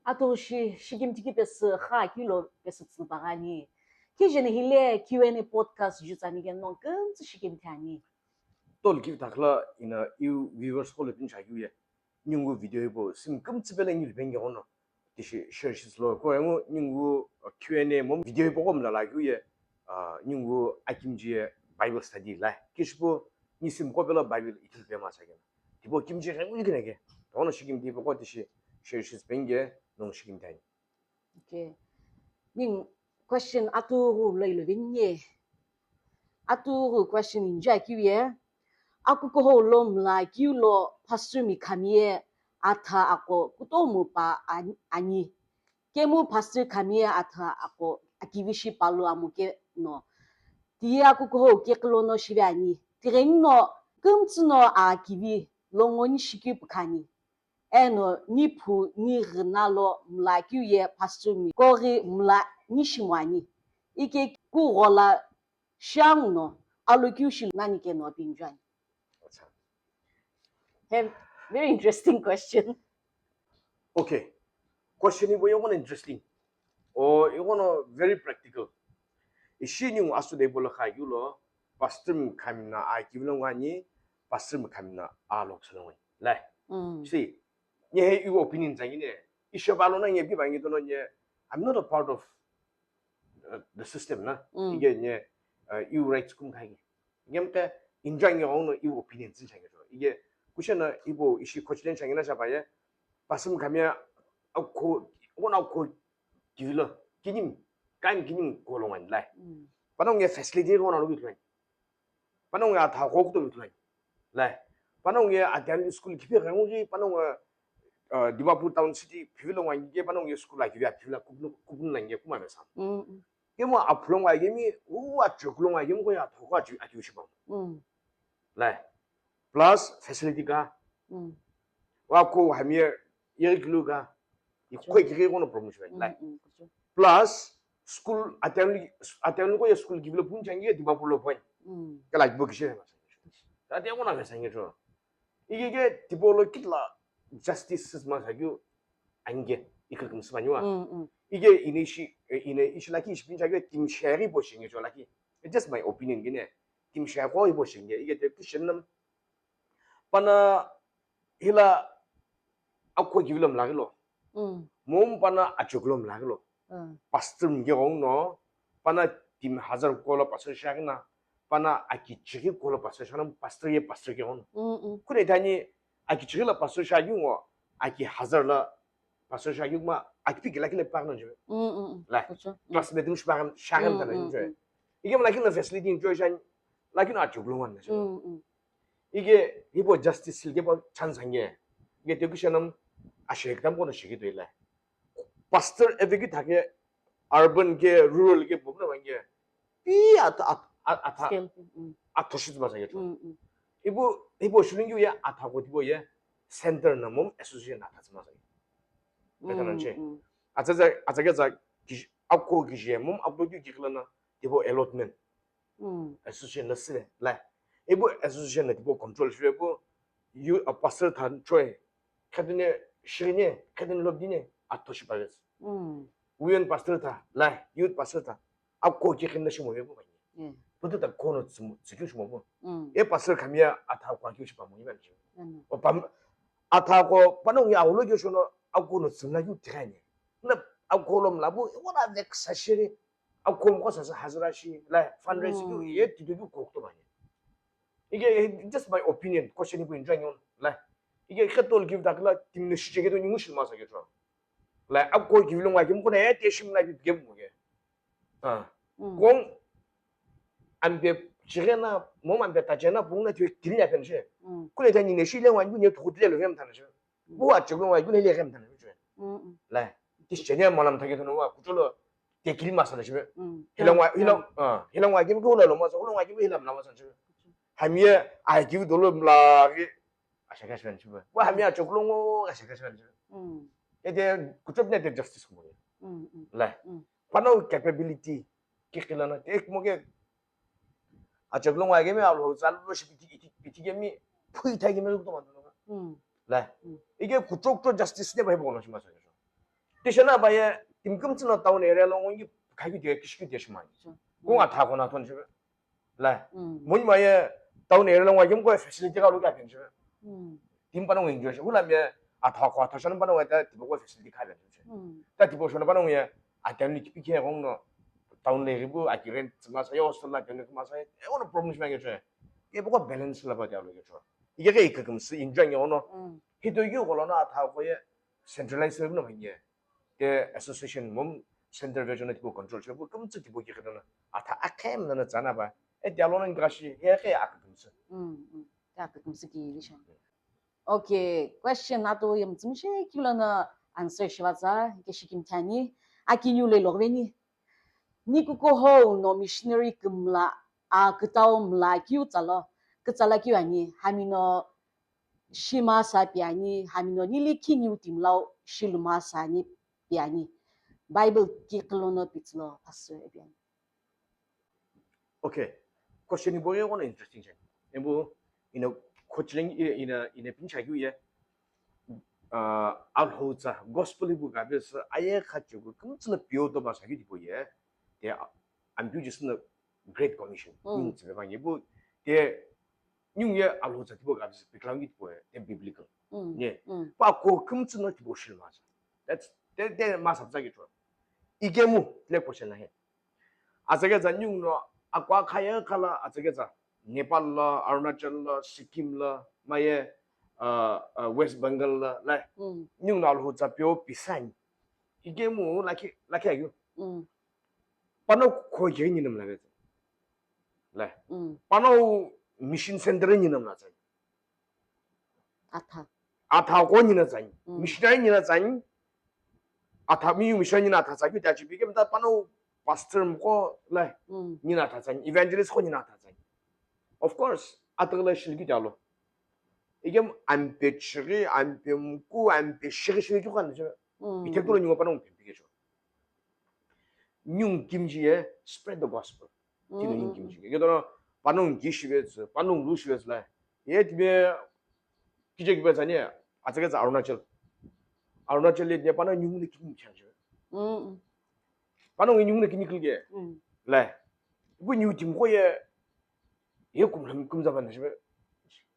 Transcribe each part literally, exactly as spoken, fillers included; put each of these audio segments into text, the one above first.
Atoshi shikimthi ki pesü kha kilo pesü tsüpagani. Kijeni hile Q and A podcast jutsani ke nong kümtsü shikimthi ani. Tol ki takla ina iu viewers ko le pin cha ye. Ningu video ipo sim kümtsü pele ngi penge ono. Tishi share shi lo ko yangu ningu Q and A mo video ipo ko mla la ye. Ah, ningu akimji Bible study la. Kishpo ni sim ko pela Bible itil pe ma sa ke. Tipo kimji rengu ni ke. Ono shikimthi ipo ko tishi share shi penge nong shikimthi ani. Okay. Ning question atughu lo ilo vinye. Atughu question inja kiu ye. Akukuhou lo mla kiu lo pastor mi khami ye atha ako kutomo pa an-, ani. Kemu pastor khami ye atha ako akivishi palu amu ke no. Tiye akukuhou ke klo no shive ani. Tireni no kümtsü no akivi lo ngoni shikyu pukhani. Eno ni phu ni ghina lo mla kiu ye pastor mi kori mla ni shimwani. Ike ku ghola shiang no alo kiu shi nani ke no pinjuani. Acha. Have very interesting question. Okay. Question ibo yogo interesting. O yogo no very practical. Ishi ni asu de bolo kha yulo pastor mi khamina a kivilo ngani pastor mi khamina a lo ksalo ngani. Lai. Mm. See, nye he your opinion zangine. Isho balo na nye bi bangi tono nye. I'm not a part of uh, the system na. Mm. Ige nye uh, you rights kum khai. Ngem ke enjoy nge ono your opinion zin change. Ige kushana ibo ishi coach den change na shaba ye. Pastor mi khamia akho ona akho kivilo kinim kan kinim kolongan lai. Mm. Panonge facility ko na lo gitlan. Panonge atha ko kuto gitlan. Lai. Panonge adan school kipi kan ngi panonge uh, Dimapur town city phivilo ngi panonge school a kivi a phivila kupun kupun nge kuma mesa. Mm. Kemo aphulong wa gemi u a chukulong wa gemi ko ya thoko a chu a chu shi bang. Mm. Lai. Plus facility ka. Mm. Wa ko hamie yeri kilu ka. I khoi kiri kono problem shi lai. Mm, mm, for sure. Plus school atenli atenli ko school kivilo pun changi Dimapur lo point. Mm. Kala bo kishi. Ate kono mesa ngi cho. Ige ke tipo lo kitla justice ma sa kyu ange ikakam sma nyua. Mm, mm. Ige ine shi ine ishi laki ishi pincha ke tim share bo shinge cho laki. It's just my opinion gine. Tim share ko ibo shinge. Ige te kishin nam pana hila akho kivilom lagilo. Mm. Mom pana achoklom lagilo. Mm. Pastor mge gong no pana tim hazar ko lo pastor shagna pana aki chiri ko lo pastor shagna pastor ye pastor ke gong. Mm, mm. Kune tani aki chiri la pastor shagyu ngo aki hazar la pastor shagyu ma aki piki la kile pagna je. Mm, mm, mm. La. Acha. Class meeting shagna shagna tana je. Ige ma lakin facility enjoy shan lakin achoklom wan na je. Mm, mm. Ige hibo justice silge pa chance hange. Ige te kishanam ashek tam kono shigi toile. Pastor eve ki thake urban ke rural ke bumna bange. Pi at at at at Scale. Mm. Athoshit ma sange. Mm, mm. Ibo hibo shulingi ya atha ko tibo ye center na mom association na thas ma sange. Betanche. Mm, mm. Atsa atsa ke za ki akho ki je mom akho ki ki na tibo allotment. Mm. Association la sile la. Ebo association la tipo control shwe bo you a pastor than choi. Kadine shirine kadine lobdine atoshi pares. Mm. Women pastor ta la youth pastor ta. Akho ki kinna shimo yebo. Mm. Putu ta kono tsimu tsiku shimo bo. Mm. E pastor kamia atha kwa ki shipa mo iban. Mm. O pam atha ko pano ya ulo ki shono akho no tsimna yu tirani. Na akho lom la bo wala vex sa shire. Akhom ko sa hazira shi la fundraise ku ye ti tu ko to mani. Ige just my opinion question ibu enjoy nyon la. Ige khetol give dak la timne shi ke to nyu shi ma sa ke to. La akho give lo ngai kim ko na ye te shim na bi ge mo ge. Ah. Kong ambe chirena mom ambe ta chena bung na ti kili ya pen shi. Kule ta ni ne shi le wan bu ne tu le lo hem tan shi. Bu a chuklo wa yun hele rem tan ju. Mm. La ti shenya malam thage tono wa kucholo te kili masa na shibe. Mm. Hilang wa hilang ah hilang wa kim ko lo masa lo wa kim hilang na masa shibe. Hamye a ki do lo mla ge a shaka shibe shibe. Wa hamye a chuklo ngo a shaka shibe shibe. Mm. E de kuchop ne de justice mo. Mm. La. Pano capability ki kilana te mo ge Achak lo ngai kemi alo sa lo shi piti piti piti kemi phui thai kemi lo to ma. Mm. La. Mm. Ike kuchok to justice ne bai bono shi ma sa. Tisho na pa ye, timi kümtsü no town area lo ngongi khakeu tiye, kishikeu tiye shimani. Sure. Kungu atha kona ton shibe. La. Mm. Muni ma ye, town area lo ngongi mko facility ka lo ka pen shibe. Mm. Timi pa no enjoy shi. Hula me, atha ko atha shana pa no ta, tipo ko facility ka pen shibe. Mm. Ta tipo shana pa no ye, atani kipi ke kong no, town le ribu, aki rent ma sa, yo hostel la, atani ma sa, e ono problem shima ke che. Ke boko balance la pa dia lo ke che. Ike ke ike kümtsü enjoy nge ono. Mm. Hito yu ko lo na atha ko ye, centralized no hanye. Te association mom center version tipo control shi, kümtsü tipo ki khana atha akhem na na tsana ba. E dialo na ngashi he ke akümtsü. Mm, mm. Te akümtsü ki lishan. Okay, question ato yam tsumshe kilo na answer shivatsa ke shikim thani. Aki nyu le logveni. Ni kuko ho no missionary kümla a kütau mla kiu tsalo. Kütsala kiu ani. Hamino shima sa piani, hamino nili kiniu timlau shiluma sa ni piani. Bible ki kalono pitslo pastor epiani. Okay. Question ibo ye kono interesting chen. Embo ina coaching ina ina pincha yu ye. Ah, alhou tsa gospel ibu gabe sa aye khachu kümtsü na pio to ba sa yu tipo ye. Te ambiu just na Great Commission. Mm. Nyung tsebe bang ye bu te nyung ye alhou tsa tipo gabe sa piklang tipo ye. Te biblical. Mm. Ne. Mm. Pa ko kümtsü na tipo shilma sa. That's te te ma sa tsa ki to. Igemu le question la he. Atsaketsa nyungno akwa khaya khala atsaketsa Nepal la, Arunachal la, Sikkim la, maye, uh, uh, West Bengal la, la. Mm. Nyungno alhou tsa pio pisani. Igemu lakhi lakhi ayu. Mm. Pano kho je ni nam la. La. Mm. Pano mission center ni nam la. Atha. Atha ko nina tsani. Mm. Missionary nina tsani. Atha mi missionary nina atha tsani ta chibi ke mta pano pastor mko la. Mm. Nina atha tsani. Evangelist ko nina atha tsani. Of course, atagla shilgi dalo. Igem ampe chiri, ampe mku, ampe shiri shiri kyu kan je. Mm. Ite kulo nyungo pano mpe pike cho. Nyung kimji ye spread the gospel. Tino nyung kimji. Ye dono panung gi shibe tsu, panung lu shibe tsu la. Ye tibe kije kibe tsani, atsake tsa Arunachal. Arunachal le ne panung nyung ne kimi chan shibe. Mm. Panung nyung ne kimi kilge. Mm. La. Bu nyu tim ko ye, ye kum lam kum zaban shibe.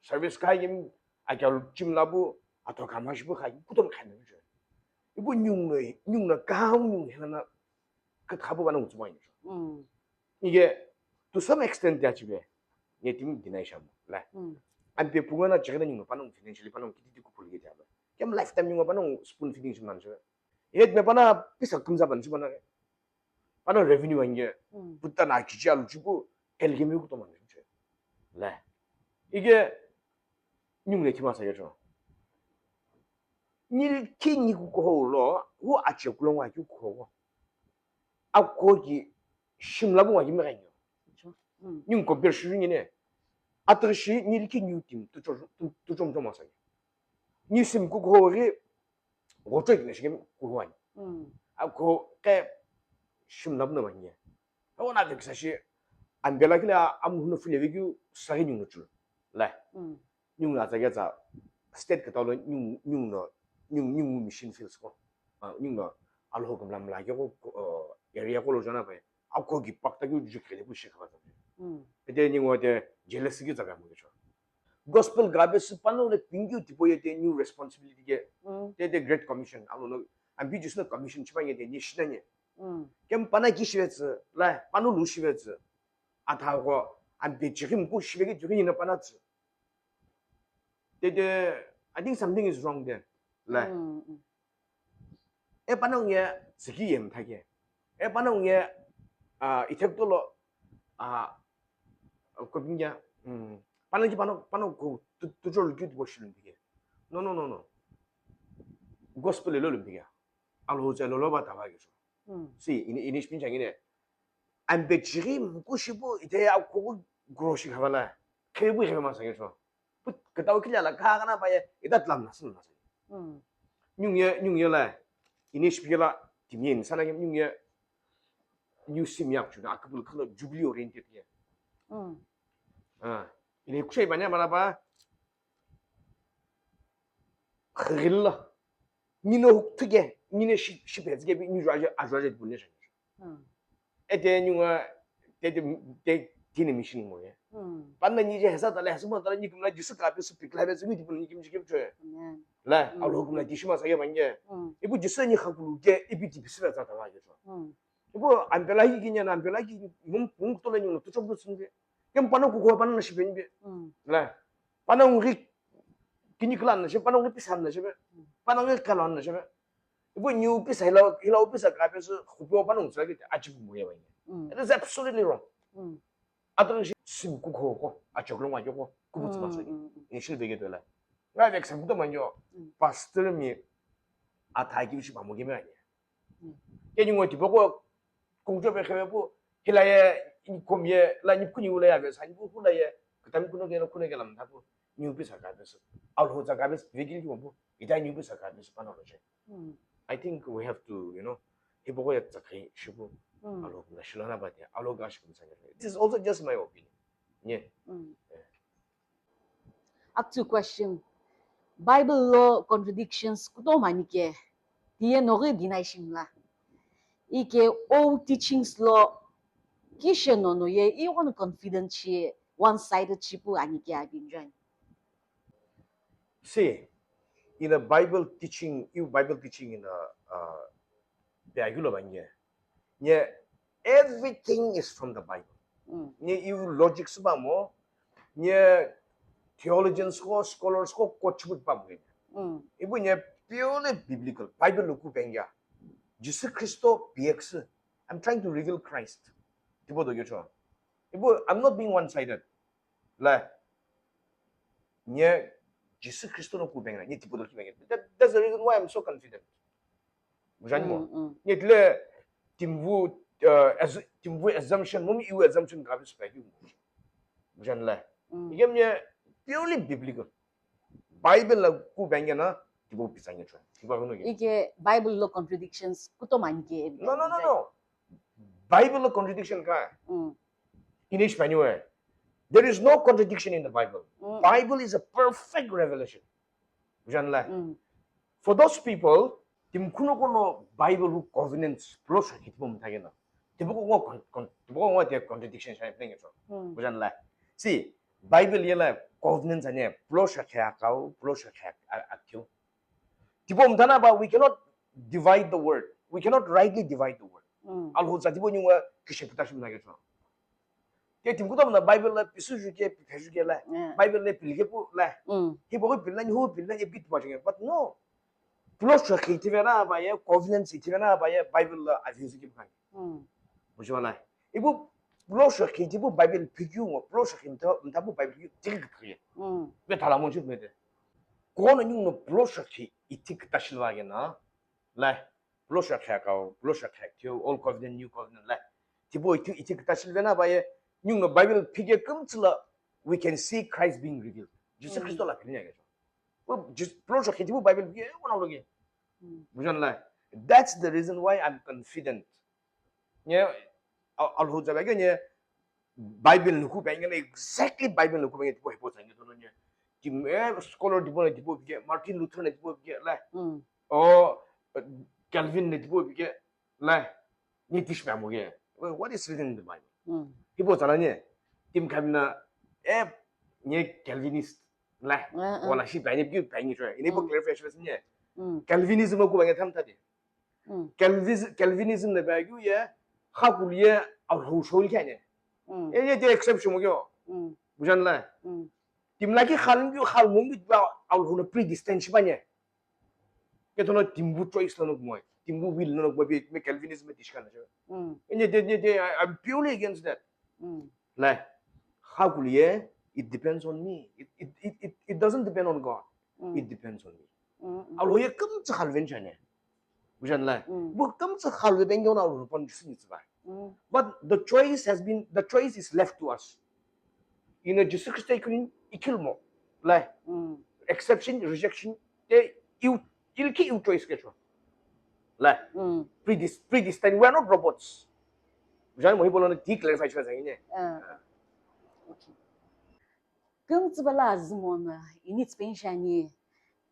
Service kai yim, akyal chim labu, ato kama shibu kai, kutom kai na shibe. Ibu nyung no, nyung no, kaham nyung hena na, kat khabu bana utsuma ini. Mm. Ige, to some extent ya chibe, nge timi deny shamu, la. Mm. Ampe punga na chigana nyung no, panung financially, panung kiti tiku pulge jaba. Kem lifetime nyung no, panung spoon feeding shim nan shibe. Yet me pana pisa kumza ban shiba na. Panung revenue ange, mm, putta na kichi alu chiku, kel gemi kutom nan shibe. La. Ige, nyung ne kima sa yecho. Nil ki ni ku ko lo, hu ache ku lo ngwa ki ku ko. A ko ki shim la bu ngwa ki me ga nyo. Mm. Nyung ko ber shu ni ne. Atri shi nil ki nyu tim tu cho, tu, tu chom chom sa. Ni sim ku ko ri, go cho ki ne shi ku wa ni. Mm. A ko ke shim la bu na ma ni. Hawa na veksa shi, ambela kila amu hunu file vekyu sagi nyung no chulu. La. Mm. Nyung no atsake tsa state kata lo nyung, nyung no, nyung, nyung mission fields ko. Ah, nyung no alho kumla mla ke ko, ko, uh, area ko lo jana pai. Ako ki pakta kyu ju khele bu shekha ta. Mm. Ete nyung wa te jealousy ki tsa ka mo ke cho. Gospel gabe su pano le pingyu tipo ye te new responsibility ke. Mm. Te te Great Commission, alo no, ambitious na commission chiba ye te ni shina ye. Mm. Kem pana ki shibe tsu, la, pano lu shibe tsu. Atha ko, ampe chighi mku shibe ki chighi ni na pana tsu. Te te, I think something is wrong there. La. Mm, mm. E panongu ye, tsiki ye mthake. E panongu ye, ah, ithek tolo, ah, ko pingya, mm, panongu ki panongu, panongu ko tu, tu cholo ki tu ko shilum pike. No, no, no, no. Gospel lo lum pike. Alo cha lo lo ba ta ba ke so. Mm. Si, ini, ini spin chang ini. Ampe chiri mku shibu, ite ya ko groshi khabala. Khebu khema sa ke so. Put kataw kila la ka kana pa ye, ita tlam na sun na. Mm. Nyung ye, nyung ye la. Ini shpikela, timi ye, sana nyung ye. New sim yak chuna, akabul kala jubilee oriented ye. Mm. Ah, ini kushai banya mana pa. Khagilla. Nino huk tuge. nine shi shi phe tsike bi ni jua ajo ajo ajo bu ne shi. Hmm. Ete ningu te te te tini mission mo ye. Hmm. Panna ni je hesa tala hesa mo tala ni kumla Jisu ka pe su pikla be su ni tipu ni kim jike cho. Amen. La, hmm, alo kumla Jisu ma sa ye bange. Hmm. Ibu Jisu ni khakulu ke ibi tipi su ta ta wa ye cho. Hmm. Ibu ampela ki kinya na ampela ki mum mum to le ni tu chok sun ke. Kem pana ku ko pana na shi ben be. Hmm. La. Pana ngi kini klan na shi pana ngi pisan na shi be. Hmm. Pana ngi kalan na shi be. Ibu niu pisa hila hila pisa ka pe su khupe pa nung sa ki achi bu ye wa. Mm. It is absolutely wrong. Mm. Atang shi sim ku kho ko achok lo wa ko ku bu tsma sa ki. Mm, mm, mm. Ni shi be ke to la. Nga vek sam to man yo. Mm. Pastor mi atha ki shi ba mo ke me ani. Mm. Ke ni ngo ti ko kung jo pe khe pu hila ye kom ye la ni ku ni u la ya be sa ni ku la ye. Ka tam ku no ke no ku ne ke lam ta ku. Niu pisa ka pe su. Alho za ka pe su. Vegil ki mo pu. Ita niu pisa ka pe su pa no lo che. Hmm. I think we have to, you know, hipau ye tsakhai shipu. Hmm. Alo na shilana ba de, alo ga shipu sa. This is also just my opinion. Yeah. Hmm. Yeah. Up to question. Bible lo contradictions kutomo ani ke. Tiye noghi deny shimla. Ike o teachings lo kishe no no ye, I want confident shi one sided shipu ani ke abin join. See, in a Bible teaching, you Bible teaching in a uh, Bible bange. Nye everything is from the Bible. Mm. Nye you logic subamo, nye theologians ko scholars ko coach but pa mwe. Mm. Ibu nye purely biblical Bible lo ku benga. Jesus Christo B X. I'm trying to reveal Christ. Tipo do yocho. Ibu, I'm not being one sided. La. Nye Jesus Christo no ku benga, nye tipo do ki benga. That, that's the reason why I'm so confident. Bujani mo. Mm, mm. Nye tle timvu uh, as timvu assumption mo mi you assumption ka bi spa ki. Bujan la. Mm. Igem nye purely biblical. Bible la ku benga na tipo pisa nye chwa. Tipo no ke. Ike Bible lo contradictions kutomo ani ke. No no no no. Bible lo contradiction ka. Mm. In Spanish, there is no contradiction in the Bible. Mm. Bible is a perfect revelation. Bujan la. Mm. For those people, tim kuno kono Bible ru covenants plus hakit bom thagena. Tipo ko con con tipo ko te contradiction shai playing so. Mm. Bujan la. See, Bible yela covenants ane plus hakya kau plus hakya aktio. Tipo mtana ba we cannot divide the word. We cannot rightly divide the word. Mm. Alho za tipo nyunga kishe putashi mna ke so. Ke tim kutam na Bible la pisu ju ke phe ju ke la. Yeah. Bible la pil ke pu la. Mm. Hi bo pil na ni hu pil na ye bit ba ju. But no. Plus ju ke ti vera ba ye covenant ti vera ba ye Bible la avi ju ke ba. Mm. Bujo la. Ibu plus ju ke ti bu Bible pi ju ngo plus ju ke ta ta bu Bible ju ti ke ke. Mm. Be tala mo ju me de. Kono nyung no plus ju ke iti ke ta shilwa ke na. La. Plus ju ke ka plus ju ke all covenant new covenant la. Tipo iti iti kita shilvena ba ye nyung no Bible phige kumtsula we can see Christ being revealed. Jesus Christ la philnya ke. Well, just plus ju ke tipo Bible phige wona lo ke. Bujan la. That's the reason why I'm confident. Nye alho za ba ke nye Bible nuku ba nye exactly Bible nuku ba nye tipo hipo sa nye to nye. Tim eh, scholar tipo ne tipo phige Martin Luther ne tipo phige la. Mm. O Calvin ne tipo phige la. Ni tish ba mo ke. Well, what is written in the Bible? Mm. Hipo tsala nye. Tim kamina eh nye Calvinist la. Uh, uh. Wala shi ba nye ki ba nye chwa. Ini po clarify shi nye. Mm. Calvinism ko ba nye tham ta de. Mm. Calvinism Calvinism ne ba yu ye khakul ye alho shol kya nye. Mm. Ye ye exception mo ke. Mm. Bujan la. Mm. Tim la ki khal yu khal mo ba alho no predestined shi ba nye. Ketono timbu choice lono kumoi, timbu will lono kumoi, me Calvinism tishkan na. Mm. Enye de de de, I- I'm purely against that. Mm. Like, how could ye? It depends on me. It it it it, it doesn't depend on God. Mm. It depends on me. Mm, mm. Alo ye kum tsa halven chane. Bujan lai. Mm. Bu kum tsa halve ben yona alo pon jisi ni tsa. Mm. But the choice has been, the choice is left to us. You know, Jesus Christ ikun ikil mo. Like, mm, exception, rejection, they you you keep your choice ke. Like, mm, predest- predestined. We are not robots. Jan mo hibolo na declare fa chwa zangine. Ah. Okay. Kung tsibala azumona init penshani.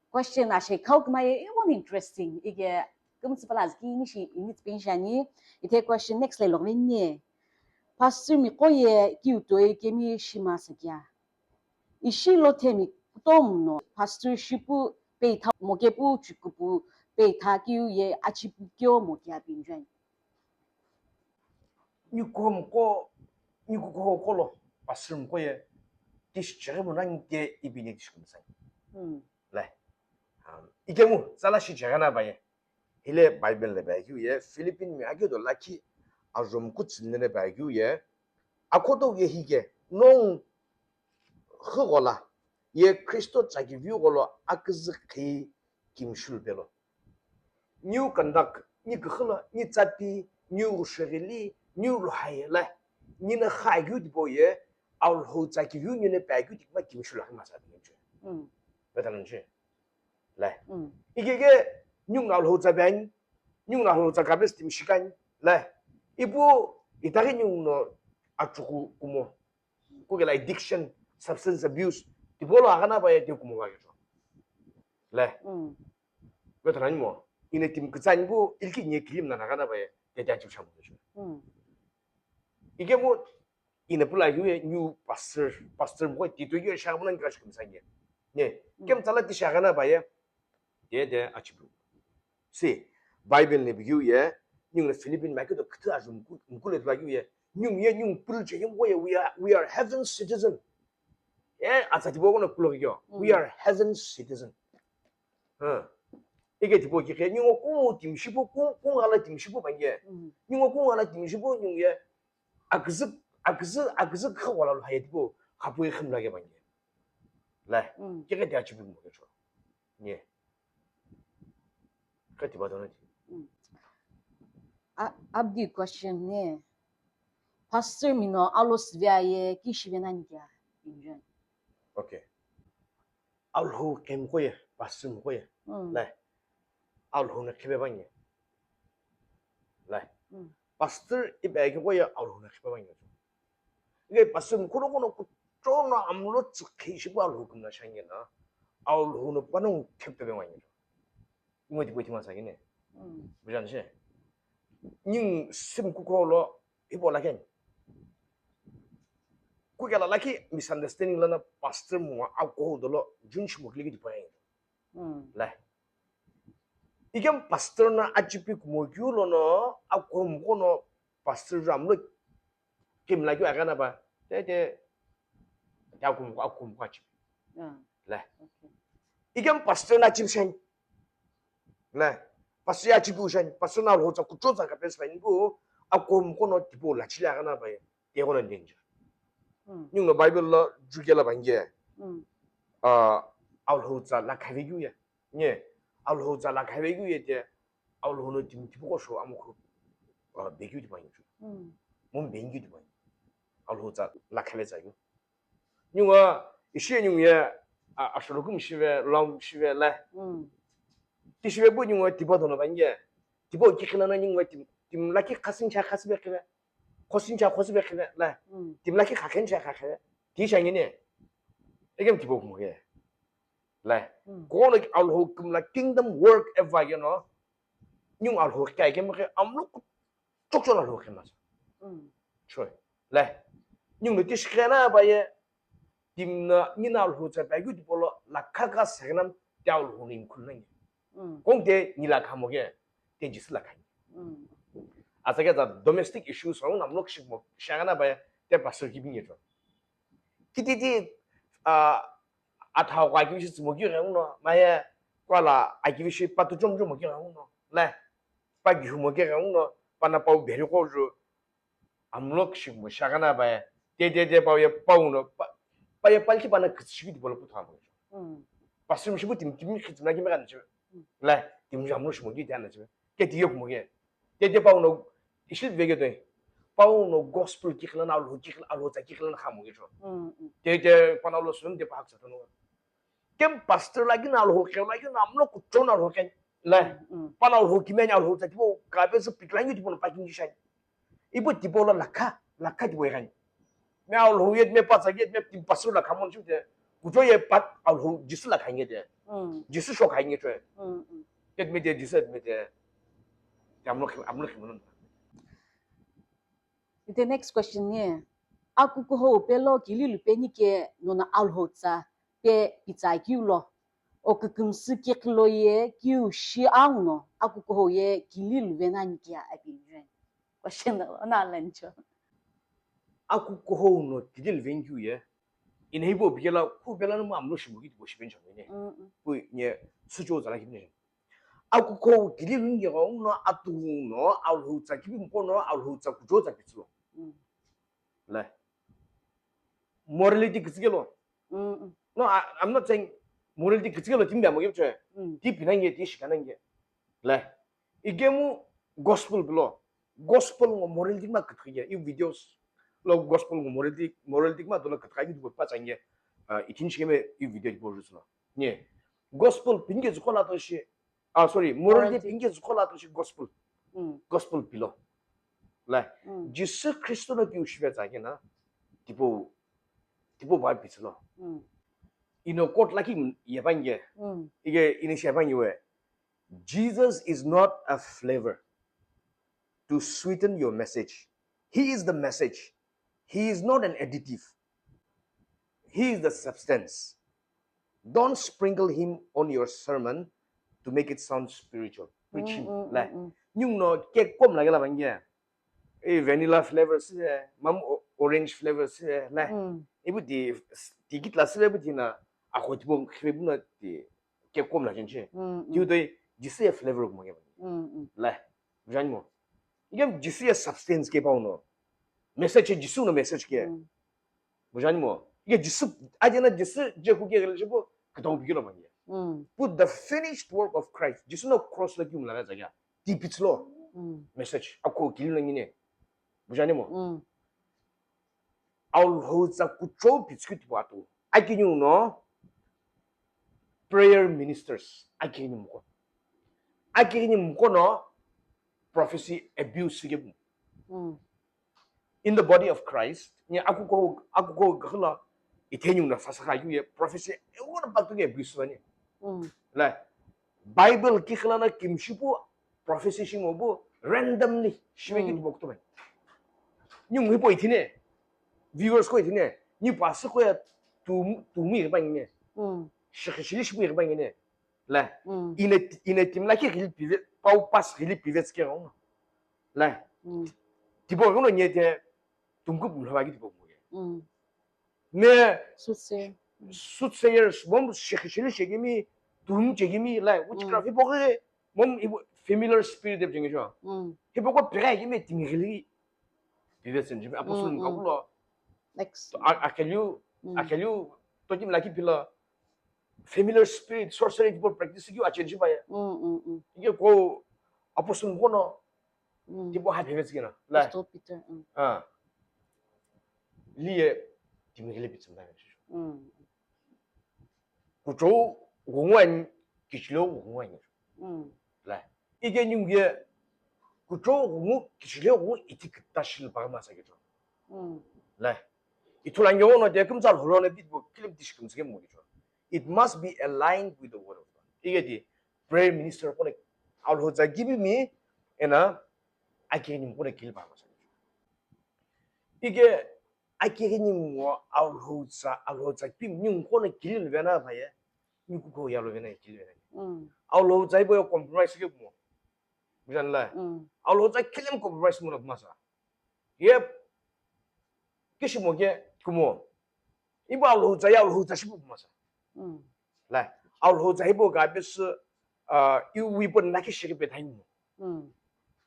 Question ashe kau kmaye, it was interesting. Ige Kümtsü pala azü kini shi ini tsüpeni shani. Ithe question next le logveni. Pastor mi qoye kiu toi kemi shima sakya. Ishi lo themi kutomo no pastor shipu peitha mokepu chikupu peitha kiu ye achipu kyo mokia pinjuan. Nikuko mko nikuko kolo pastor mko ye tishi cheghe mo nangi ke ibini tishi kumsai. Hmm. Lai. Um, ikemu tsala shi cheghe na baye. Hile Bible le baye ye Philippine mi agyo do laki azom kutsin le baye ye akoto ye hige nong khughola ye Kristo tsaki view gholo aküzü khi kimshul pelo. New conduct, ni kukhula, ni tsapi, ni ushegili, ni luhayela, ni na khagyu dibo ye, Alhou tsaki view ni ne pagyu dikma kimshul akma sa binche. Mm. Betanche. Lai. Mm. Igege nyung na Alhou tsa bang, nyung na Alhou tsa gabes tim shikan. Lai. Ipu itari nyung no achuku kumo. Kukela addiction, substance abuse. Tipolo agana baya te kumo ga gejo. Lai. Mm. Betanani mo. Ine tim kitsani bu ilki nye kilim na agana baya te te achim shamu gejo. Mm. Ige mo ine pula yu ye new pastor, pastor mo ti to yu shamu nan ka shkum sanye. Ne, kem tsala ti shagana baye. De de achibu. Si Bible ne biyu ye, nyung le Philippine ma kito kito ajum ku le ba ye. Nyung ye nyung pul che yem ye we are we are heaven citizen. Eh, atsa ti bo na kulo yo. We are heaven citizen. Ha. Ige ti bo ki ke nyung ku tim shibo ku ku ngala tim shibo ba ye. Nyung ku ngala tim shibo nyung ye. Akzuk akzuk akzuk khawala lo hayet bo. Khapu khim la ge ba ye. Lai, mm, kike dia chibi mo kecho. Nye. Kati ba dona ti. Mm. A, abdi question ne. Pastor mino alos via ye kishi vena ni kya? Injon. Okay. Alho kem ko ye, pastor mo ko ye. Mm. Lai. Alho na kebe ba nye. Lai. Mm. Pastor ibe ke ko ye alho na kebe ba nye. Nge pastor mkhuno kono kuchona amlo tsukhi shipu Alhou kumla shangena. Alhou no panong khepte be wangena. Ingo tipo tima sangene. Mm. Bujan she. Nyung sim kuko lo ipo la ken. Kukela laki misunderstanding lana pastor mo ako dolo jun shimo kliki tipo yang. Mm. Lai. Ikem pastor na achipi kumo kyu lo no ako mkono pastor ramlo Kim la kyu agana ba. Te te. Te akum akum kwa chip. Ah. La. Okay. Ikem pastor na chip shen. La. Pastor ya chip shen. Pastor na lo cha kucho cha ka pes ba ingo akum kono tipo la chila agana ba. Te kono danger. Hmm. Nyung no Bible la juke la bangye. Hmm. Ah, Alhou cha la khavi kyu ya. Nye, Alhou tsa la khabe kyu ye te, Alhou no timi tipu ko sho amu khu, ah, be kyu tipa nyu. Mm. Mum be kyu tipa nyu. Alhou tsa la khabe tsa kyu. Nyunga, ishi nyung ye, a, asholokum shive, lam shive la. Mm. Ti shive bu nyunga tipa dono banye. Tipa ki khina na nyunga tim, tim la ki khasin cha khasi be khina. Khosin cha khosi be khina la. Mm. Tim la ki khakhen cha khakhe. Ti sha ngene. Egem tipa kumuge. Lai. Mm. Kono ki Alhou kumla kingdom work eva yeno. Nyung Alhou kai ke mke amlo chok chok Alhou ke mas. Mm. Choi. Lai. Nyung no tish kena ba ye. Tim na ni na Alhou cha ba gu di polo la kaka segnam te Alhou ni khul nang. Mm. Kong te ni la khamo ke. Te jis la khai. Mm. Asa ke za domestic issues ho namlo kshik mo shagana ba ye. Te pastor ki bin ye cho. Kiti ti, ah, athau kwa kivishi tsumokighi nguno, maye kwala akivishi patu chomchomokighi nguno, le, pa gihu mokighi nguno, pana pau bheri qoju, amlo kishighi mo shagana baye, te te te pau ye pau no, pa, pa ye palki pana kitshibi dipolo putha mo. Mm. Pastor mishibu tim, tim khitsuna kimi kana chibi. Mm. Le, tim jamlo shimogi te ana chibi. Ke ti yokumoge. Te te pau no, ishi vege toi. Pau no gospel ki khilana, Alhou ki khilana, Alhou tsa ki khilana khamoge cho. Mm, mm. Te te pana lo sun te pa haksa tono. Kem pastor lagi na Alhou ke lagi na amlo kuchona Alhou ke. Le. Mm, mm. Pana Alhou ki menya Alhou tsa tipo ka pe su piklangi tipo no paking ki shai. Ipo tipo lo lakha, lakha tipo ikan. Me Alhou yet me patsa yet me tim pastor lakha mon chute. Kucho ye pat Alhou Jisu lakha nge te. Mm. Jisu shokha nge te. Mm, mm. Yet me te Jisu yet me te. I'm not, I'm not. The next question ye, akukuhou pelo kililu peni ke nona Alhou tsa pe pitsa kiu lo. O kükümsü kekilo ye kiu shi auno akukuhou ye kililu venani kia apinjuen. Question na lancho. Akukuhou no kililu venkiu ye. Inheibo bigela ku bela no amlo shimu ki bo shiben chamene. Ku nye sucho zala kimne. Akukuhou kililu nge no atu no Alhou tsa kibi mkono Alhou tsa kujo tsa pitsulo. Lai. Morality kizikelo. No, I, I'm not saying morality kizikelo timbi amo kipche. Ti pinange ti shikanange. Lai. Igemu gospel bilo. Gospel ngo morality ma kithige. I videos lo gospel ngo morality, morality ma dola kithige video pa change. Itin shikeme i video bo juslo. Nye. Gospel pinge zukola to shi. Ah, sorry, morality pinge zukola to shi gospel. Gospel bilo. Lai. Jisu Kristo no kiu shive tsage na. Tipo, tipo ba pitslo. Ino court laki yebange. Ige ini shebange we. Jesus is not a flavor to sweeten your message. He is the message. He is not an additive. He is the substance. Don't sprinkle him on your sermon to make it sound spiritual. Preach him. Lai. Nyung no cake kom lagela bange. E vanilla flavor si, mam orange flavor si, lai. Ibu di, di kit la si ibu di na, ako tipo khibe bu na di cake kom la chenche. Tiu doi, Jisu ye flavor kumo ke. Lai. Bujanimo. Igem Jisu ye substance ke pauno. Message Jisu no message ke. Bujanimo. Ige Jisu, ajena Jisu je ku ke gele jibo, kutau bigelo bange. Put the finished work of Christ. Jisu no cross la kium la zaga. Ti pitslo. Message. Ako kililu ngine. Bujanimo. Alhou tsa kucho pitskut watu. Akiniu no prayer ministers. Akiniu mko. Akiniu mko no prophecy abuse ke. In the body of Christ, ni akuko, akuko gakhala, itheniu na sasaka yu ye prophecy, ewo na patu ye abuse wani. Lai, Bible ki khala na kimshipu prophecy shimo bu randomly shime ki bokto bai. Ni mu hipo ithine, viewers ko ithine, ni pa se ko ya tu, tu mi ba ngine. Shikhi shili shi ba ngine. Lai, ina, ina timla ki gili pive, pau pas gili pive tske ro. Lai. Tipo ko no nye te, tumku pum lhava ki tipo mo ye. Me soothsayer. Soothsayers, mom shekhi sheli shekimi, tum chekimi, lai, witchcraft, ipo ke, mom ipo familiar spirit de jengi jo. Ipo ko pega kimi tingili. Pive sen jimi, apostle ka kulo. Next. Akeliu, akeliu, to kim laki pila. Familiar spirit, sorcery, tipo practice ki achenji ba ya. Ike ko apostle ko no, tipo ha pive tske na. Lai. Apostle Peter. Ah. Liye, timi gele pitsim da. Kucho wongwani, kichilo wongwani. Lai. Ike nyunge, kucho wongu, kichilo wongu iti kita shil ba ma sa kicho. Lai. Ithulange wono de kumza lholo na bit bo kilim tish kumzike mo kicho. It must be aligned with the word of God. Ike di prayer minister kone Alhou tsa gibi mi ena akeni kone kil ba ma sa kicho. Ike akeni mo Alhou tsa, Alhou tsa pim ni kone kil vena ba ye. Ni kuko ya lo vena kil vena. Alhou tsa ibo compromise ke mo. Bujan lai. Alhou tsa kilim compromise mo na ma sa. Yep. Kishimo ke kumo. Ibo Alhou tsa ya Alhou tsa shipu ma sa. Lai. Alhou tsa ibo ga bes, ah, iu ibo na ki shiri pe thai mo.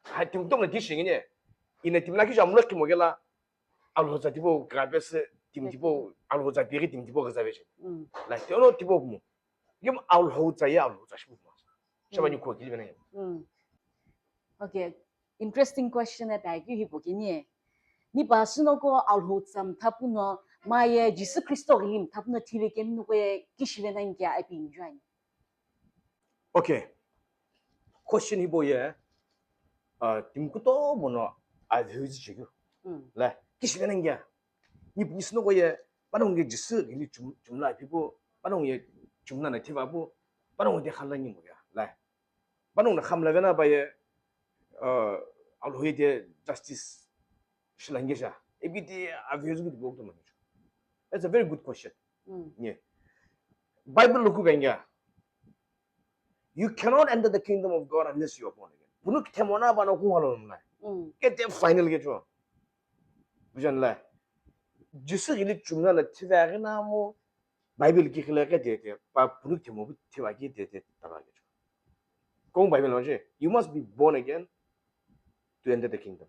Hai tim tom na di shingine. Ina tim na ki jam lo kimo gela. Alhou tsa tipo ga bes tim tipo Alhou tsa piri tim tipo ga zabe. Lai te ono tipo mo. Yem Alhou tsa ya Alhou tsa shipu ma sa. Shaba ni ko kili bena. Okay. Interesting question e pa keu hipau keni. Ni pa sünoko Alhou tsa mthapu no, maye Jisü Khristo ghili mthapu no thive kemi no ko ye kishive nani kea ipi enjoy ani? Okay. Question hipau ye, ah, timi kutomo no Alhou tsa chekeu. Lai, kishive nani kea. Ni, ni sünoko ye, panongu ye Jisü ghili chum, chumla ipi pu, panongu ye chumla na thiva pu, panongu de khala ni mo ya. Lai. Panongu na khamla vena pa ye, uh, Alhou ye de justice shilangesha. Ebi de aviozu ki de bokto mani. That's a very good question. Mm. Yeah. Bible lo ku benga. You cannot enter the kingdom of God unless you are born again. Punu kithemona ba no kungalo na. Mm. Ke te final ke cho. Bujan la. Jisu gili chumna la thiva gina mo Bible ki khile ke te te pa punu kithemo bu thiva ki te te ta ke cho. Kong Bible lo je. You must be born again to enter the kingdom.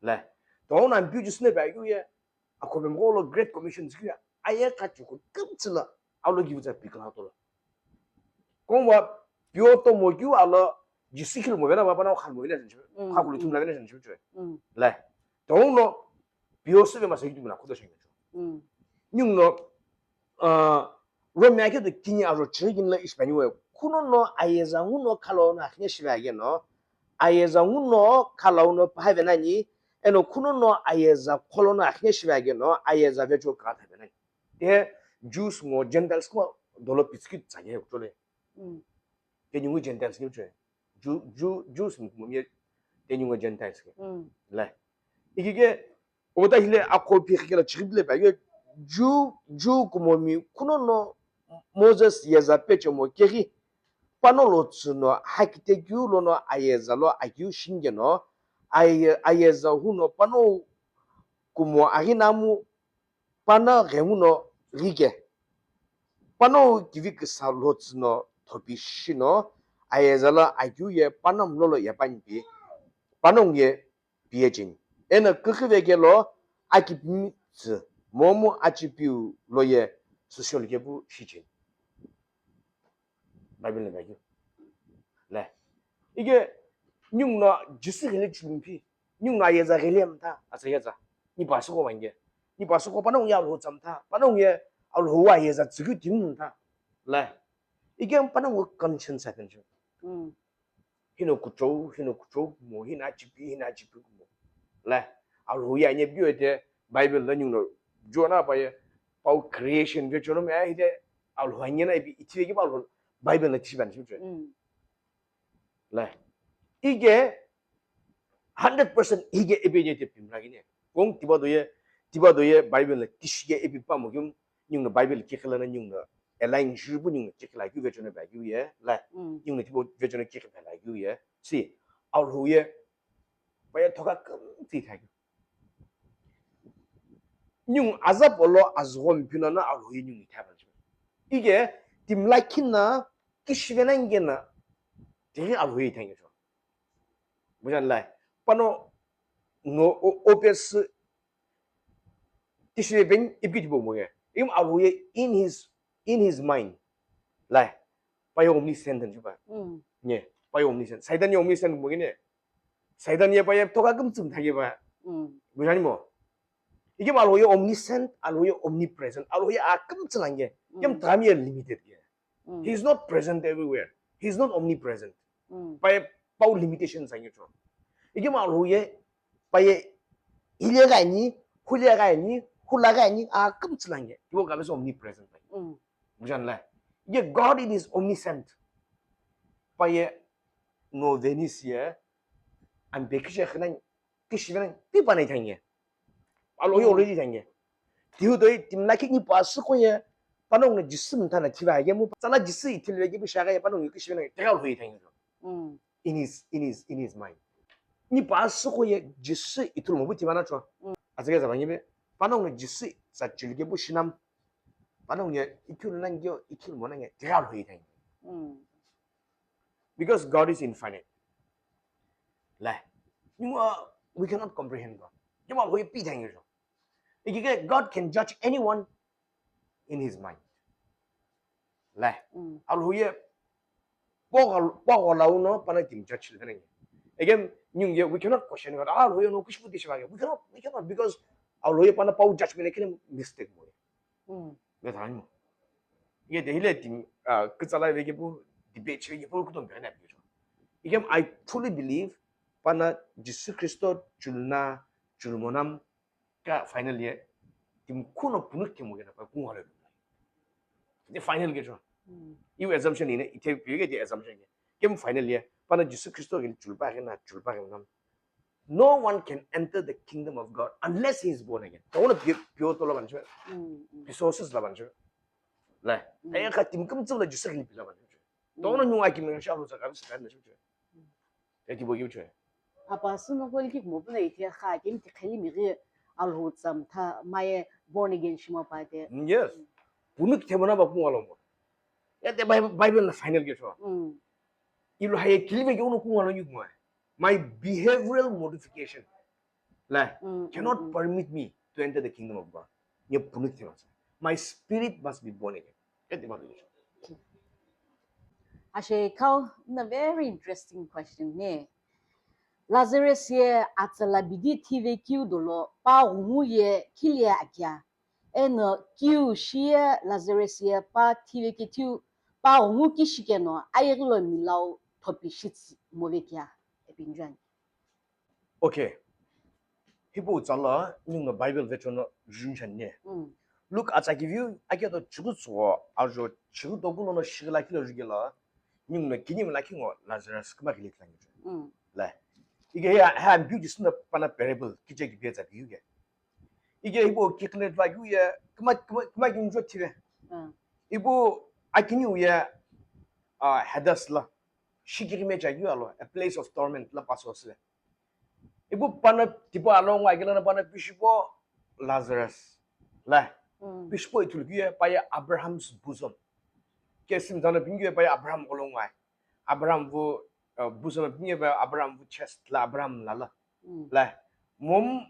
Le. Tong nan piu Jisu ne ba yu ye. Akho bem lo Great Commission ki aye ka chu ko kum tsila. Aulo ki bu za pikla to lo. Kong wa pio to mo kyu alo Jisu khil mo vena ba pa na khan mo vena jan chu. Mm, kha kulu tum la vena jan chu chu. Mm. Le. Tong no pio se ma se ki tum na ko do shen chu. Mm. Nyung no uh, Rome ke do kini aro chiri kin la ispani we. Kuno no ayeza nguno kalo na khne shiva ge no. Ayeza nguno kalo no pa vena ni. Eno kuno no ayeza kolo na khne shiva ge no. Ayeza ve cho ka ta vena ni. Te Jews ngo Gentiles ko dolo pitskit tsage ko le. Mm. Te nyungu Gentiles ke cho. Ju-, Ju-, Jews mo mi te nyungu Gentiles ke. Mm. Le. Iki ke Oda hile akho pi khikela chighi bile ba ye Ju, Ju kumomi kuno no Moses yeza peche mo keghi pano lo tsü no hakite keu lo no ayeza lo akeu shinge no aye-, ayeza hu no pano kumo aghi namu pano ghengu no ghike. Pano kivi kisa lo tsü no thopi shi no ayeza lo akeu ye pano mlo lo yapani pi. Pano nge piye cheni. Eno küküvekelo akipimi tsü momu achipiu loye social kepu shicheni. Bible na kyu. Le. Ike nyung no Jisu gele chulumpi. Nyung no ayeza gele mta. Asa yeza. Ni pa suko wange. Ni pa suko pano nge alo tsamta. Pano nge alo wa yeza tsükyu timu mta. Le. Ike pano nge conscience attention. Mm. Hino kuchou, hino kuchou kumo, hino achipi, hino achipi kumo. Le, Alhou ye anye biu ete Bible la nyungno John pa ye pau creation ve chono me hide Alhou anye na ipi ithiveki pa Alhou Bible na tishi ban chimchwe. Mm. Le, ige hundred percent ige epi ye te pimra gine. Kong tiba do ye, tiba do ye Bible na tishi ye epi pa mo gyum nyungno Bible kikhila na nyungno align shipu nyungno kikhila kyu vechono ba kyu ye, la, mm, nyungno tipo vechono kikhila kyu ye. Si, Alhou ye, pa ye thoka kümtsi tha kyu. Nyung azap olo azgho mpino na Alhou ye nyung itha ba. Ige, timla kina, kishivena ngena, tiri Alhou ye itha ngecho. Bujan lai, pano, no, o, opes, Tishire ben ipki tipo mo ye. Im Alhou ye in his, in his mind. Lai, pa ye omniscient jiba. Mm. Nye, pa ye omniscient. Satan ye omniscient mo ne. Satan ye pa ye thoka kümtsüm thage ba. Mm. Bujani mo. Ike Alhou ye omniscient, Alhou ye omnipresent. Alhou ye a kümtsülange. Mm. Kem tram ye limited ye. Mm. He is not present everywhere. He is not omnipresent. Mm. Pa ye pau limitation sa ngecho. Ike Alhou ye pa ye hile gani, hule gani, hula gani, a kümtsülange. Iwo gabe so omnipresent pa. Mm. Bujan la. Ike God in his omniscient. Pa ye no Venice ye, an bekishe khna, kishivena, ti pa na ithange. Alhou ye already thange. Tihu doi timla ki ni pa suko ye, pano nge Jisu mtha na thiva ye mu, tsala Jisu ithilve ki bisha ye, pano nge kishivena, tega Alhou ye thange. Mm. In his, in his, in his mind. Ni pa suko ye Jisu ithul mo bu tivana cho. Mm. Azage zaba ngibe, pano nge Jisu sa chilge bu shinam. Pano nge ithul na nge, ithul mo na nge, tega Alhou ye thange. Mm. Because God is infinite. La. You are, we cannot comprehend God. Kema Alhou ye pi thange cho. Ikike God can judge anyone in his mind. La. Mm. Alhou ye pogal, pogal uno pana kim judge le nge. Again, nyung ye, we cannot question God. Alhou ye no kushpu tishiva. We cannot, we cannot because Alhou ye pana pau judgment kile mistake mo. Mm. Be thani mo. Ye de hile tim, ah, kitsala ve ke bu debate che ke bu kutom be na bi. Ikem I truly believe pana Jisu Kristo chulna chulmonam ka final ye tim kuno punu ke mo ke na pa kung hale. The final ke cho. Mm. You assumption ine ite bi ke the assumption ke. Kem final ye. Pana Jisü Khristo ghili chulupaghi na, chulupaghi na. No one can enter the kingdom of God unless he is born again. Tawana pio, pio tola bancho. Pisosis la bancho. La. Ayi kha tim kum tsula Jisü ghili pila bancho. Tawana nunga kimi sha lo sa ka sa ka na. Eti bo yuche. Apa sino ko liki mo puna ite kha kim ti kheli mi ghi Alhou tsam tha maye born again shima pa te. Yes. Punu ki themana ba kunga lo mo. Ya te Bible, Bible na final ke cho. Ilo haye kilibe ke uno kunga lo nyuk mo. My behavioral modification. La, cannot permit me to enter the kingdom of God. Nye punu ki themasa. My spirit must be born again. Eti ba yuche. Ashe kau na very interesting question ne. Lazarus ye atsala bidi thive kiu dolo pa ghungu ye khilie akia. Eno kiu shi ye Lazarus ye pa thive ke thiu pa ghungu ki shikeno ayeghi lo milau thopi shitsi move kia. Epinjuani. Okay. Hipau tsala ningu Bible vechono junchani ne. Luke atsa kiviu aketo chigutsuo ajo chigutokulono shigila kilo jugela ningu kini mla kingo Lazarus kuma kili tlangi. La. Ige ya ha ambiu jisuna pana parable kiche ki peza biu ge. Ige hipau kikile twa kiu ye kuma kuma kuma kinjo thive. Ibu akini uye Hades la shikiri me chagyu alo, a place of torment la paso sile. Ibu pana tipo alo ngo agila na pana pishipo Lazarus. La. Pishipo itulkiye pa ye Abraham's bosom. Kesim zana pingiye pa ye Abraham kolongwai. Abraham vu bosom pingiye pa Abraham vu chest la Abraham la la. La. Mom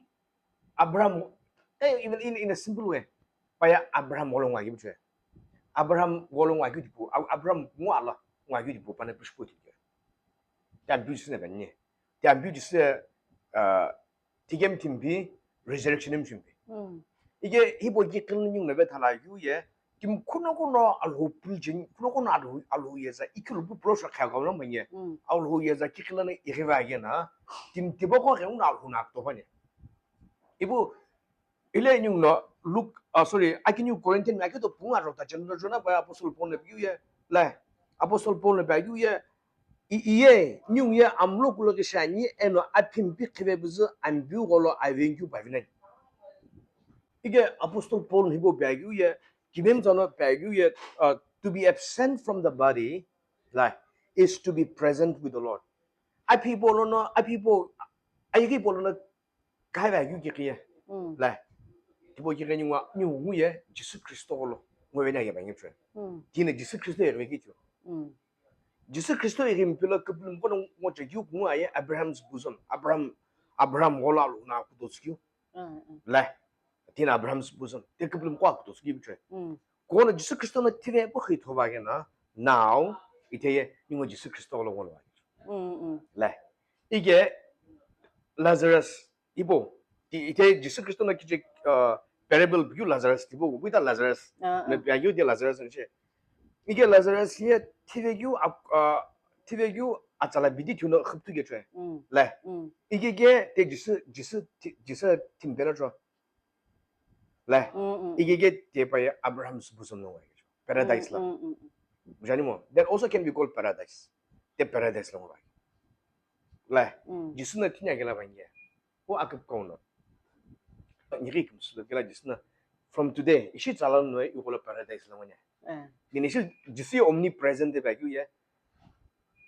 Abraham, eh, even in, in a simple way, pa ye Abraham kolongwai kibu. Abraham kolongwai kibu, Abraham ngwala ngwai kibu pana pishipo itulkiye. Tampi sine banye. Ti ambiu jisü, uh, tigem timpi, resurrection em chimpi. Ige hibo ki kil nyung na be thala yu ye, tim kuno kuno Alhou preaching, kuno kuno Alhou, Alhou ye za, ikil bu pro sha kha ga na manye. Alhou ye za ki kil na iriva ye na, tim tibo ko ge un Alhou na to banye. Ibu Ile nyung no Luke, ah, sorry, aki New Corinthian na kito punga rota chen no jona ba Apostle Paul na biu ye, la, Apostle Paul na biu ye, i, iye, nyung ye amlo kulo ke shani, eno apimpi khibe buzu ambiu golo avengyu bavinai. Ige Apostle Paul hibo biu ye, kibem zano biu ye, uh, to be absent from the body, la, is to be present with the Lord. Api Paul no, api Paul, ayiki Paul no, Kai va yu ki kiye. La. Tipo ki ni ngwa ni ngu ye Jisü Khristo lo. Ngwe na ye ba ngi chwe. Ti ne Jisü Khristo ye ki chu. Jisü Khristo ye mpilo kuplum kono ngo che yu ngwa ye Abraham's bosom. Abraham, Abraham gola lo na ku dos ki. La. Ti na Abraham's bosom. Te kuplum kwa ku dos ki chwe. Kono Jisü Khristo no tire bo khi thoba ke na. Now, ite ye ni ngo Jisü Khristo lo ngwa. La. Ige Lazarus Ibo, ti ite Jisü Khristo no kiche, uh, parable biu Lazarus tibo, wita Lazarus. Ah, ah. Me biu de Lazarus nche. Ige Lazarus ye tivegyu, uh, tivegyu atsala bidi thuno khuptu ge chwe. La. Ige ge te Jisü, Jisü, ti-, Jisü timbela chwe. La. Ige ge te pa ye Abraham's bosom no wa. Paradise la. Jani mo. That also can be called paradise. Te paradise lo wa. La. Jisü no tinya gela banye. Ko akip kauno. Ni ri kim su gela Jisü no. From today, ishi tsala no i ko paradise lo ne. Ni ishi Jisü omnipresent de ba ye.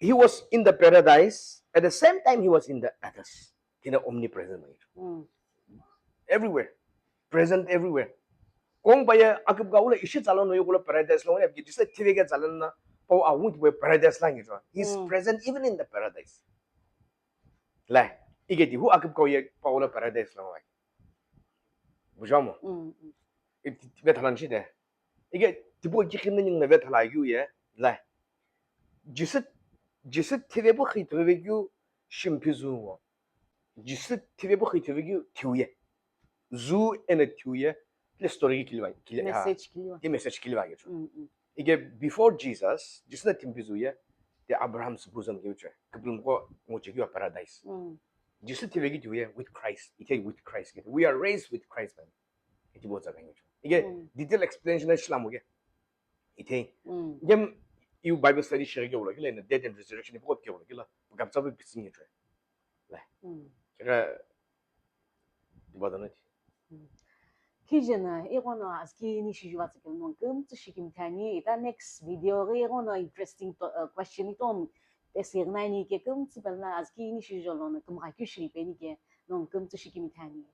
He was in the paradise. At the same time, he was in the others. Tina omnipresent. Everywhere. Present everywhere. Kong pa ye akip ka ula ishi tsala no yuko paradise lo ne, Jisü tive ke tsala na, pa a wut paradise la ngi. He's present even in the paradise. La, ige di hu akip ka ye pa ula paradise lo wa. Bujamo. It be thalan shi de. Ige tipo ki khin ni ne be thala yu ye. La. Jisü, Jisü tive bu khi tive yu shimpi zu wo. Jisü tive bu khi tive yu thiu ye. Zu ena thiu ye. Le story ki kiliva, kiliva. Message kiliva. Ki message kiliva ye. Ige before Jesus, Jisü na timpi zu ye. The Abraham's bosom ki uche. Kiplum ko ngo che ki paradise. Jisü tive ki thiu ye with Christ. Ite with Christ. We are raised with Christ, man. Iti bo tsaka ngi. Ige detail explanation na shilamu ge. Ite. Gem iu Bible study shighi keu lo kila eno death and resurrection ipu keu lo kila pukaptsa pu pitsingi choi. Lai. Mm. Kira tiba dana ti. Mm. Khijena ighono azki ini shijuva tsükeu no kümtsü shikimithani ita next video ghi ighono interesting to, uh, question itomo pesi ighinani ke kümtsü pela azki ini shijulo no kümgha keu shilipeni ke no kümtsü shikimithani.